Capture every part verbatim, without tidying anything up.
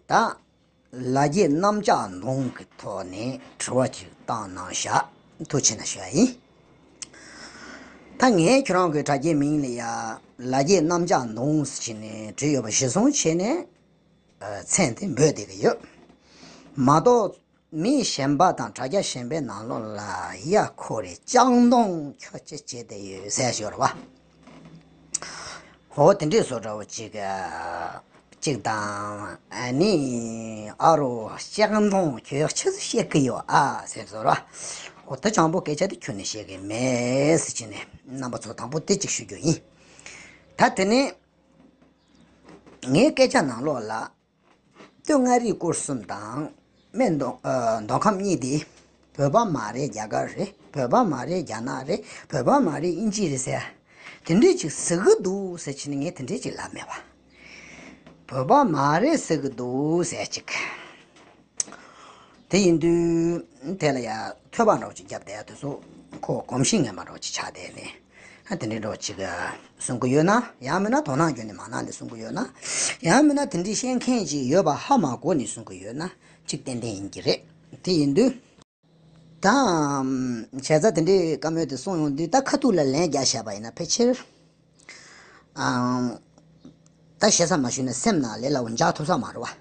ད་ལ་རྒྱའི་གནམ་ལྕགས་མདུང་གི་ཐོག་ནས་དྲི་བ་ཅིག་བཏང་གནང་ཤག་ཐུགས་རྗེ་ཆེ་གནང་ཞུ་ཡ་ཡིན། ད་ངས་ཁྱོད་རང་གི་དྲ་རྒྱའི་མིང་ལ་ཡ་ལ་རྒྱའི་གནམ་ལྕགས་མདུང་ཟེར་ནས་བྲིས་ཡོད་པ་གཞིར་བཟུང་བྱས་ནས། ཨ། མཚན་དེ་འབོད་བསྡད་ཀྱི་ཡོད། མ་གཏོགས་མི་གཞན་པ་དང་དྲ་རྒྱ་གཞན་པའི་ནང་ལོགས་ལ་ཡ་ཁོ་རེ་ལྕགས་མདུང་ཁྱོད་ཅི་བྱེད་བསྡད་ཡོད་ཟེར་ཞོར་བ། འོ་དེ་འདྲས་བཟོ་འདྲ་བོ་ཅིག་ཨ། ཅིག་དང་། ཨ་ནི་ཨ་རོ་ལྕགས་མདུང་ཁྱོད་ཆི་ཟིག་བཤད་ཀྱི་ཡོད་ཨ་ཟེར་བཟོ་ར། འོ་ད་སྤྱང་པོ་སྐད་ཆ་དེ་ཁྱོན་ནས་བཤད་ཀྱི་མེད་ཟེར་གྱི་ནས་རྣམ་པ་ཚོ་དང་པོ་དེ་ཅིག་ཞུ་རྒྱུ་ཡིན། ད་དེ་ནས་ངའི་སྐད་ཆ་ནང་ལོགས་ལ། སྟོད་མངའ་རིས་སྐོར་གསུམ་དང་སྨད་མདོ། ཨ། མདོ་ཁམས་གཉིས་དེ་བོད་པ་མ་རེད། རྒྱ་གར་རེད། བོད་པ་མ་རེད། རྒྱ་ནག་རེད། བོད་པ་མ་རེད། དབྱིན་ཇི་རེད་ཟེར། དེ་འདྲས་ཅིག་ཟེར་གི་འདུག་ཟེར་བྱས་ནས་ངས་དེ་འདྲས་ཅིག་ལབ་མེད་པ། བོད་པ་མ་རེད་ཟེར་གི་འདུག་ཟེར་ཅིག་དེ་ཡིན་དུས་དེ་ལ་ཡ་ཐོས་པ་འདྲ་བོ་ཅིག་བརྒྱབ་བསྡད་དུས་སུ་ཁོ་གོམས་གཤིས་ངན་པ་འདྲ་བོ་ཅིག་ཆགས་བསྡད་ནས། ཨ། དེ་འདྲའི་འདྲ་བོ་ཅིག་གསུང་གི་ཡོད་ན། ཡང་མིན་ན་དོ་སྣང་བརྒྱབ་ནས་མ་གནང་ནས་གསུང་གི་ཡོད་ན། ཡང་མིན་ན་དེ་འདྲའི་བཤད་མཁན་ཅིག་ཡོད་པ་ཧ་མ་གོ་ནས་གསུང་གི་ཡོད་ན་ཅིག་ཏན་ཏན་ཡིན་གྱི་རེད། དེ་ཡིན་དུས་ད་བྱས་ཙང་དེ་འདྲའི་བཀའ་མོལ་དེ་གསུངས་ཡོང་དུས། ད་ཁ་ཐུག་ལ་ལན་རྒྱག་བྱས་པ་ཡིན་ན་ཕལ་ཆེར། ཨང་། ད་ཞེ་ས་མ་ཞུས་ན་སེམས་ནང་ལས་སླ་བོ་འཇགས་ཐུབ་ས་མ་རེད་བ།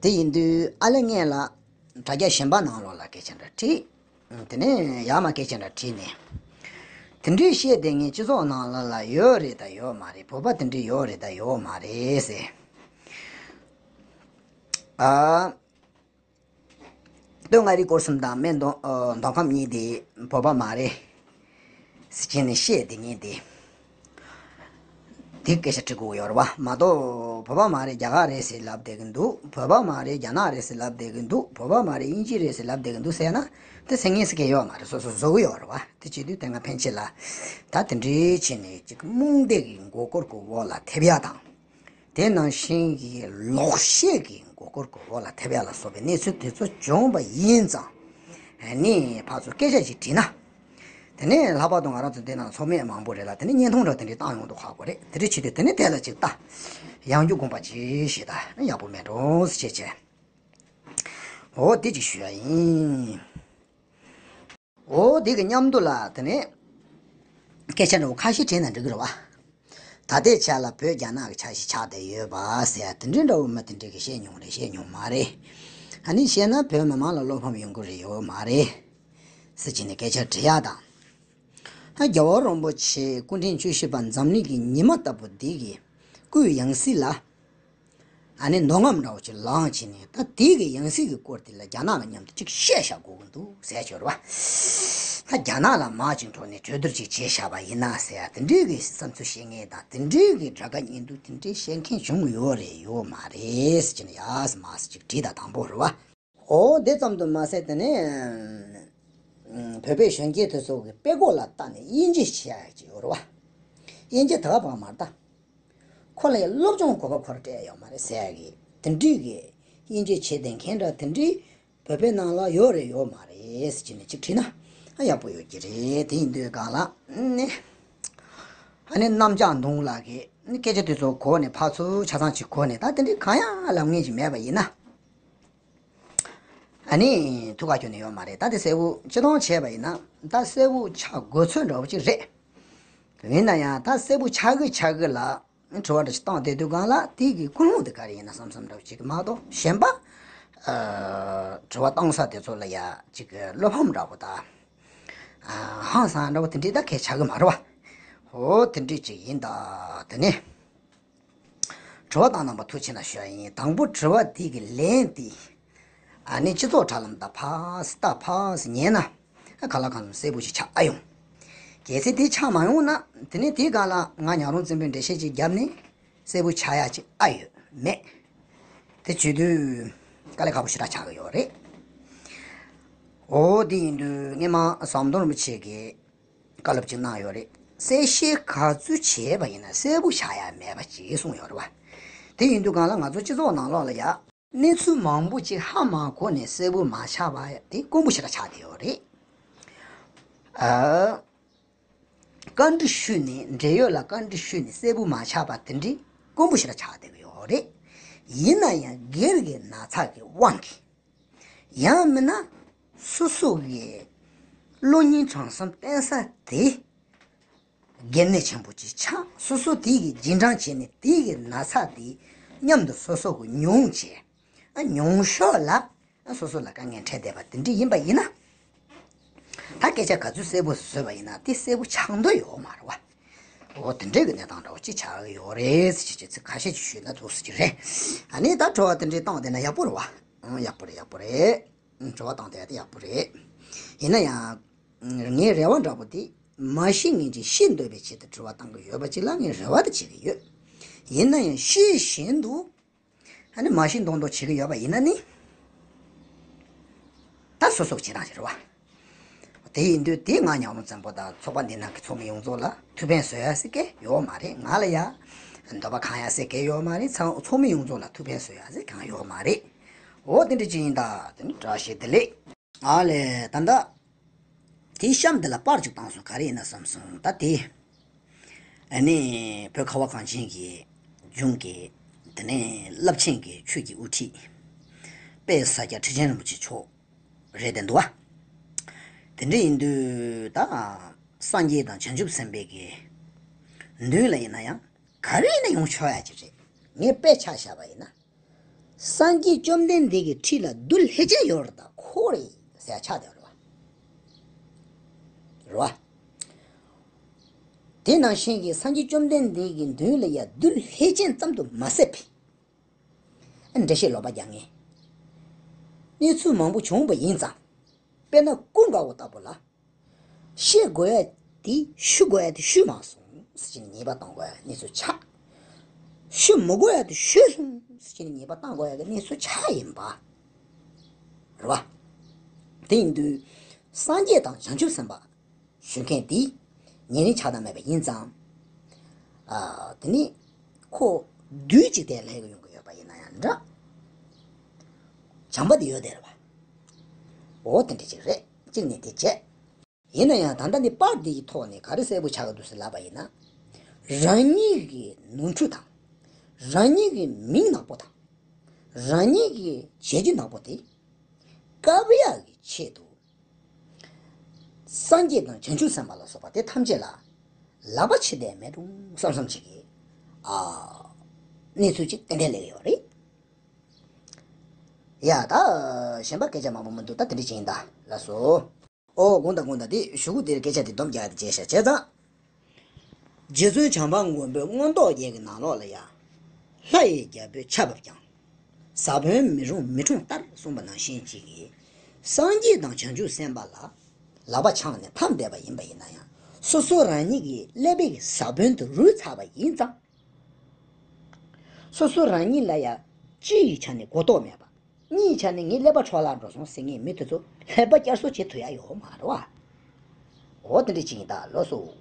དེ་ཡིན་དུས་ཨ་ལེ་ངས་ལ་དྲ་རྒྱ་གཞན་པ་ནང་ལོགས་ལ་སྐད་ཆ་འདྲ་དྲིས། དེ་ནས་ཡར་མར་སྐད་ཆ་འདྲ་དྲིས་ནས། དེ་འདྲའི་བཤད་བསྡད་མཁན་སྤྱི་ཚོགས་ནང་ལོགས་ལ་ཡོད་རེད་ད་ཡོད་མ་རེད། བོད་པ་དེ་འདྲའི་ཡོད་རེད་ད་ཡོད་མ་རེད་ཟེར། ཨ། སྟོད་མངའ་རིས་སྐོར་གསུམ་དང་སྨད་མདོ། ཨ། མདོ་ཁམས་གཉིས་དེ་བོད་པ་མ་རེད་ཟེར་བྱས་ནས་བཤད་བསྡད་མཁན་དེ། དེ་སྐད་ཆ་དྲི་དགོས་ཡོད་རེད་བ། མ་གཏོགས་བོད་པ་མ་རེད། རྒྱ་གར་རེད་ཟེར་ལབ་བསྡད་ཀྱི་འདུག་བོད་པ་མ་རེད། རྒྱ་ནག་རེད་ཟེར་ལབ་བསྡད་ཀྱི་འདུག་བོད་པ་མ་རེད། དབྱིན་ཇི་རེད་ཟེར་ལབ་བསྡད་ཀྱི་འདུག་ཟེར་ན་དེ་སེམས་ངན་ཟེར་མཁན་ཡོད་མ་རེད། སོ་སོ་བཟོ་གི་ཡོད་རེད་བ། དེ་བྱེད་དུས་དེ་སྔ་ཕན་ཆད་ལ་ད་དེ་འདྲའི་བྱས་ནས་ཅིག་རྨོངས་དད་ཀྱི་མགོ་སྐོར་གྱི་འོག་ལ་ཐེབས་ཡ་དང་། དེ་ནང་བཞིན་གྱི་ལོག་བཤད་ཀྱི་མགོ་སྐོར་གྱི་འོག་ལ་ཐེབས་ཡ་ལ་སོགས་པའི་གནས་ཚུལ་དེ་ཚོ་བྱུང་བ་ཡིན་ཙང་། ཨ་ནི་ཕར་ཚུར་སྐད་ཆ་ཞིག་དྲིས་ན། དེ་ནས་ལྷག་པར་དུ་ང་རང་ཚོ་འདི་ནང་ཚོགས་མི་མང་པོ་རེད་ལ། དེ་ནས་བརྙན་ཐུང་འདྲ་དེ་འདྲའི་བཏང་ཡོང་དུས་ཧ་གོ་རེད། དེ་འདྲ་བྱེད་དུས་དེ་ནས་དེ་ལ་ཅིག་ལྟ། ཡང་རྒྱུ་དགོངས་པ་ཅིག་ཞེས་ད་ཡག་པོ་མེད་འགྲོ་ཟེར་བྱས་བྱས། འོ་དེ་ཅིག་ཞུ་ཡ་ཡིན། འོ་དེ་གི་མཉམ་དུ་ལ་དེ་ནས་སྐད་ཆ་འདྲ་བོ་ཁ་ཤས་དྲིས་ན་འགྲིག་གི་རེད་བ། ད་ལྟའི་ཆ་ལ་བོད་རྒྱ་ནག་གི་ཆ་ཤས་ཆགས་བསྡད་ཡོད་པ་ཟེར་ཡ་དེ་འདྲའི་འདྲ་བོ་མ་དེ་འདྲའི་གི་བཤད་མྱོང་རེད། བཤད་མྱོང་མ་རེད། ཨ་ནི་བཤད་ན་བོད་མི་མང་ལ་བློ་ཕམ་ཡོང་གི་རེད་ཡོད་མ་རེད་ཟེར་བྱས་ནས་སྐད་ཆ་དྲི་ཡ་དང་། ཨ། རྒྱལ་བ་རིན་པོ་ཆེ་སྐུ་ཕྲེང་བཅུ་བཞི་པ་འཛམ་གླིང་གི་ཉི་མ་ལྟ་བུ་འདི་གི་སྐུའི་ཡང་སྲིད་ལ། ཨ་ནི་མདོ་རྔམ་འདྲ་བོ་ཅིག་ལངས་བྱས་ནས། ད་དེ་གི་ཡང་སྲིད་ཀྱི་སྐོར་དེ་ལ་རྒྱ་ནག་ལ་མཉམ་དུ་ཅིག་བཤད་བཞག་དགོས་ཀྱི་འདུག་ཟེར་ཞོར་བ། ད་རྒྱ་ནག་ལ་དམག་ཅིག་འཕྲོག་ནས་གྲོས་བསྡུར་ཅིག་བྱས་བཞག་པ་ཡིན་ན་ཟེར་ཡ་དེ་འདྲའི་གི་བསམ་ཚུལ་བཤད་མཁན་དང་། དེ་འདྲའི་གི་དགྲ་དགའ་གཉེན་སྡུག་དེ་འདྲའི་བཤད་མཁན་བྱུང་ཡོད་རེད་ཡོད་མ་རེད་ཟེར་གྱི་ནས་ཡ་ཟེར་མ་ཟེར་ཅིག་དྲིས་དང་། དང་པོ་རེད་བ། འོ་དེ་ཙམ་དུ་མ་ཟད་དེ་ནས་བོད་པའི་གཞོན་སྐྱེས་དེ་ཚོ་གི་དཔྲལ་ཀོག་ལ་བལྟས་ནས་དབྱེ་འབྱེད་བྱེད་ཡ་ཅིག་ཡོད་རེད་བ། དབྱེ་འབྱེད་ད་ག་པར་མ་ལྟ། ཁོ་ལ་ཡང་སློབ་སྦྱོང་གོ་སྐབས་ཁོ་རང་སྤྲད་ཡོད་མ་རེད་ཟེར་ཡ་གི་དེ་འདྲའི་གི་དབྱེ་འབྱེད་བྱེད་བསྡད་མཁན་འདྲ་དེ་འདྲའི་བོད་པའི་ནང་ལ་ཡོད་རེད་ཡོད་མ་རེད་ཟེར་གྱི་ནས་ཅིག་དྲིས་ན་ཨ་ཡག་པོ་ཡོད་ཀྱི་རེད། དེ་ཡིན་དུས་གང་ལ་ནི་ཨ་ནི་གནམ་ལྕགས་མདུང་ལགས་ཀྱིས་ནི་སྐད་ཆ་དེ་ཚོ་གོ་ནས་ཕར་ཚུར་ཆ་ཚང་ཅིག་གོ་ནས། ད་དེ་འདྲའི་གང་ཡང་ལབ་མཁན་ཅིག་མེད་པ་ཡིན་ན། ཨ་ནི་ཐུགས་ཁ་སྐྱོ་ནི་ཡོད་མ་རེད། ད་དེ་གསལ་པོ་སྤྱི་སྟངས་བྱས་པ་ཡིན་ན་ད་གསལ་པོ་ཆགས་དགོས་ཚོད་འདྲ་བོ་ཅིག་རེད། ཡིན་ན་ཡང་ད་གསལ་པོ་ཆགས་གི་ཆགས་གི་ལ་དྲི་བ་འདྲ་ཞིག་བཏང་བསྡད་དུས་སྒང་ལ་དེ་གི་ཀུན་སློང་དེ་ག་རེ་ཡིན་ན་བསམ་བསམ་འདྲ་བོ་ཅིག་མ་གཏོགས་གཞན་པ། ཨ། དྲི་བ་བཏང་ས་དེ་ཚོ་ལ་ཡ་ཅིག་བློ་ཕམ་འདྲ་བོ་དང་། ཨ། ཧང་སང་འདྲ་བོ་དེ་འདྲའི་ད་གས་ཆགས་གི་མ་རེད་བ། འོ་དེ་འདྲའི་ཅིག་ཡིན་ད། དེ་ནས། དྲི་བ་བཏང་གནང་བ་ཐུགས་རྗེ་ཆེ་གནང་ཞུ་ཡ་ཡིན། དང་པོ་དྲི་བ་དེ་གི་ལན་དེ། ཨ་ནི་སྤྱི་ཚོགས་དྲ་ལམ་ད་ཕར་ལྟ་ཕར་ཉན་ན། ཨ། ག་ལ་གང་འཚམ་གསལ་པོ་ཞིག་ཆགས་ཨ་ཡོང་། གལ་སྲིད་དེ་ཆགས་མ་ཡོང་ན་དེ་ནས་དེའི་སྒང་ལ་ང་ཉག་རོང་བཙན་པོས་འགྲེལ་བཤད་ཅིག་བརྒྱབ་ནས་གསལ་པོ་ཆགས་ཡ་ཅིག་ཨ་ཡོད་མེད། དེ་བྱེད་དུས་དཀའ་ལས་ཁག་པོ་ཞེ་དྲག་ཆགས་ཀྱི་ཡོད་རེད། འོ་དེ་ཡིན་དུས་སྔས་མ་ཟམ་གདོང་རིན་པོ་ཆེ་གིས་བཀའ་སློབ་ཅིག་གནང་ཡོད་རེད། གསལ་བཤད་ག་ཚོད་བྱས་པ་ཡིན་ན་གསལ་པོ་ཆགས་ཡ་མེད་པ་ཅིག་གསུངས་ཡོད་རེད་བ། དེ་ཡིན་དུས་སྒང་ལ་ང་ཚོ་སྤྱི་ཚོགས་ནང་ལོགས་ལ་ཡ་གནས་ཚུལ་མང་པོ་ཅིག་ཧ་མ་གོ་ནས་གསལ་པོ་མ་ཆགས་པ་དེ་དཀོན་པོ་ཞེ་དྲག་ཆགས་བསྡད་ཡོད་རེད། ཨ། བཀའ་འདྲི་ཞུས་ནས། འབྲེལ་ཡོད་ལ་བཀའ་འདྲི་ཞུས་ནས་གསལ་པོ་མ་ཆགས་པ་དེ་འདྲའི་དཀོན་པོ་ཞེ་དྲག་ཆགས་བསྡད་ཀྱི་ཡོད་རེད། ཡིན་ན་ཡང་སྒེར་གྱི་ན་ཚ་གི་དབང་གིས། ཡང་མིན་ན་སོ་སོ་གི་བློ་སྙིང་བྲང་གསུམ་བརྟེན་ས་དེ། སྒེར་ནད་ཆེན་པོ་ཅིག་ཆགས། སོ་སོ་དེ་གི་རྗེས་འབྲང་བྱས་ནས་དེ་གི་ན་ཚ་དེ་མཉམ་དུ་སོ་སོ་གི་མྱོང་བྱས། ཨ་མྱོང་ཤོག་ལ། ཨ་སོ་སོ་ལ་དཀའ་ངལ་འཕྲད་བསྡད་པ་དེ་འདྲ་ཡིན་པ་ཡིན་ན། ད་སྐད་ཆ་ག་ཚོད་གསལ་པོ་བཟོས་པ་ཡིན་ན་དེ་གསལ་པོ་ཆགས་འདོད་ཡོད་མ་རེད་བ། འོ་དེ་འདྲའི་གི་གནས་སྟངས་འདྲ་བོ་ཅིག་ཆགས་ཀྱི་ཡོད་རེད་ཟེར་གྱི་ཚིག་ཁ་ཤས་ཅིག་ཞུས་ན་འདུག་ཟེར་གྱི་རེད། ཨ་ནི་ད་དྲི་བ་དེ་འདྲའི་བཏང་བསྡད་ན་ཡག་པོ་རེད་བ། ཨང་ཡག་པོ་རེད། ཡག་པོ་རེད། ཨང་དྲི་བ་བཏང་བསྡད་ཡ་དེ་ཡག་པོ་རེད། ཡིན་ན་ཡང་། ངའི་རེ་བ་འདྲ་པོ་དེ། མ་ཤི་ངེས་ཅིག་ཤི་འདོད་པའི་ཆེད་དུ་དྲི་བ་བཏང་གི་ཡོད་པ་ཅིག་ལ་ངས་རེ་བ་དེ་བྱེད་ཀྱི་ཡོད། ཡིན་ན་ཡང་ཤི་བཞིན་དུ། ཨ་ནི་མ་ཤི་མདོག་མདོག་བྱེད་ཀྱི་ཡོད་པ་ཡིན་ན་ནི། ད་སོ་སོ་བྱེད་སྟངས་ཤིག་རེད་བ། དེ་ཡིན་དུས་དེ་ང་ཉང་རོང་བཙན་པོ་དང་ཚོགས་པ་འདི་ནང་གི་ཚོགས་མི་ཡོངས་རྫོགས་ལ་ཐུགས་ཕན་གསོས་ཡ་ཟེར་གྱི་ཡོད་མ་རེད། ང་ལ་ཡ་འདོད་པ་ཁེངས་ཡ་ཟེར་གྱི་ཡོད་མ་རེད། ཚང་ཚོགས་མི་ཡོངས་རྫོགས་ལ་ཐུགས་ཕན་གསོས་ཡ་ཟེར་གང་ཡོད་མ་རེད། འོ་དེ་འདྲ་ཅིག་ཡིན་ད། དེ་ནི་བཀྲ་ཤིས་བདེ་ལེགས། ཨ་ལས་ད་ལྟ། དེའི་གཤམ་འདི་ལ་པར་ཅིག་བཏང་སོང་། ག་རེ་ཡིན་ན་བསམ་སོང་། ད་དེ། ཨ་ནི་བོད་ཁ་བ་གངས་ཅན་གྱི་ལྗོངས་ཀྱི་དེ་ནས་རླབས་ཆེན་གྱི་ཆོས་ཀྱི་དབུ་ཁྲིད་དཔལ་ས་སྐྱ་ཁྲི་ཆེན་རིན་པོ་ཆེ་མཆོག་རེད་དེ་འདུག་བ། དེ་འདྲ་ཡིན་དུས་ད་སངས་རྒྱས་དང་བྱང་ཆུབ་སེམས་དཔའི་གི་མདུན་ལ་ཡིན་ན་ཡང་ག་རེ་ཡིན་ན་ཡོང་ཆོག་ཡ་ཅིག་རེད། ངས་དཔེ་ཆ་བཞག་པ་ཡིན་ན། སངས་རྒྱས་བཅོམ་ལྡན་འདས་ཀྱི་ཁྲི་ལ་རྡུལ་ལྷས་བྱིན་ཡོད་རེད། ད་ཁོ་རེད་ཟེར་ཡ་ཆགས་བསྡད་རེད་བ། རེད་བ། དེ་ནང་བཞིན་གྱི་སངས་རྒྱས་བཅོམ་ལྡན་འདས་ཀྱི་མདུན་ལ་ཡ་རྡུལ་ལྷས་བྱིན་ཙམ་དུ་མ་ཟད་པའི་འགྲེལ་བཤད་ལོག་པ་རྒྱག་མཁན་གནས་ཚུལ་མང་པོ་བྱུང་བ་ཡིན་ཙང་། དཔེར་ན་ཀུན་དགའ་བོ་ལྟ་བུ་ལ། བཤད་དགོས་ཡ་དེ་ཞུ་དགོས་ཡ་དེ་ཞུས་མ་སོང་ཟེར་གྱི་ནས་ཉེས་པ་གཏོང་དགོས་ཡ་གནས་ཚུལ་ཆགས། ཞུ་མི་དགོས་ཡ་དེ་ཞུས་སོང་ཟེར་གྱི་ནས་ཉེས་པ་གཏོང་དགོས་ཡ་གི་གནས་ཚུལ་ཆགས་ཡིན་པ། རེད་བ། དེ་ཡིན་དུས། སངས་རྒྱས་དང་བྱང་ཆུབ་སེམས་དཔའ་ཞུ་མཁན་དེ་ཉེ་རིང་ཆགས་སྡང་མེད་པ་ཡིན་ཙང་། ཨ། དེ་ནི་ཁོ་རྡུལ་གཅིག་དེ་ལྷས་གི་ཡོང་གི་ཡོད་པ་ཡིན་ན་ཡང་འདྲ། བྱམས་པ་དེ་ཡོད་དེ་རེད་བ། འོ་དེ་འདྲ་ཅིག་རེད། གཅིག་ནས་དེ་བྱས། ཡིན་ན་ཡང་ད་ལྟ་འདི་པར་འདི་ཡི་ཐོག་ནས་ག་རེ་གསལ་པོ་ཆགས་ཀྱི་འདུག་ཟེར་ལབ་པ་ཡིན་ན། རང་ཉིད་ཀྱི་ནོར་འཁྲུལ་དང་། རང་ཉིད་ཀྱི་མིང་ནག་པོ་དང་། རང་ཉིད་ཀྱི་བྱས་རྗེས་ནག་པོ་དེ། བཀབ་ཡག་གི་ཆེད་དུ། སངས་རྒྱས་དང་བྱང་ཆུབ་སེམས་དཔའ་ལ་སོགས་པ་དེ་ཐམས་ཅད་ལ་ལག་པ་ཕྱི་བསྟན་མེད་འགྲོ་བསམ་བསམ་ཅིག་གི། ཨ། གནས་ཚུལ་ཅིག་ཏན་ཏན་སླེབས་ཡོད་རེད། ཡ་ད། གཞན་པ་སྐད་ཆ་མང་པོ་མི་འདུག་ད་དེ་འདྲ་ཅིག་ཡིན་ད། ལགས་སོ། ཨོ་དགོངས་དག་དགོངས་དག་དེ་ཞུ་གུ་དེར་སྐད་ཆ་དེ་སྡོམ་རྒྱག་ཡ་དེ་བྱས་ཤག་བྱས་ཙང་། རྗེ་བཙུན་བྱམས་པ་མགོན་པོའི་མངོན་རྟོགས་རྒྱན་གྱི་ནང་ལོགས་ལ་ཡ། ལྷ་ཡི་རྒྱལ་པོའི་ཆབ་བབས་ཀྱང་། ས་བོན་མི་རུང་མི་འཁྲུངས་ལྟར་གསུངས་པ་ནང་བཞིན་ཅིག་གིས། སངས་རྒྱས་དང་བྱང་ཆུབ་སེམས་དཔའ་ལ་ལག་པ་འཆང་ནས་ཕམ་བསྡད་པ་ཡིན་པ་ཡིན་ན་ཡང་། སོ་སོ་རང་ཉིད་ཀྱི་ཀླད་པའི་ས་བོན་དུ་རུལ་ཚར་བ་ཡིན་ཙང་། སོ་སོ་རང་ཉིད་ལ་ཡང་སྤྱི་ཡི་ཆ་ནས་གོ་རྟོགས་མེད་པ། གཉིས་ཆ་ནས་ངའི་ཀླད་པ་འཕྲོ་བརླག་འགྲོ་སོང་ཟེར་མཁན་མི་དེ་ཚོ་ཀླད་པ་བསྐྱར་གསོ་བྱེད་ཐུབ་ཡ་ཡོད་མ་རེད་བ། འོ་དེ་འདྲ་ཅིག་ཡིན་ད་ལགས་སོ།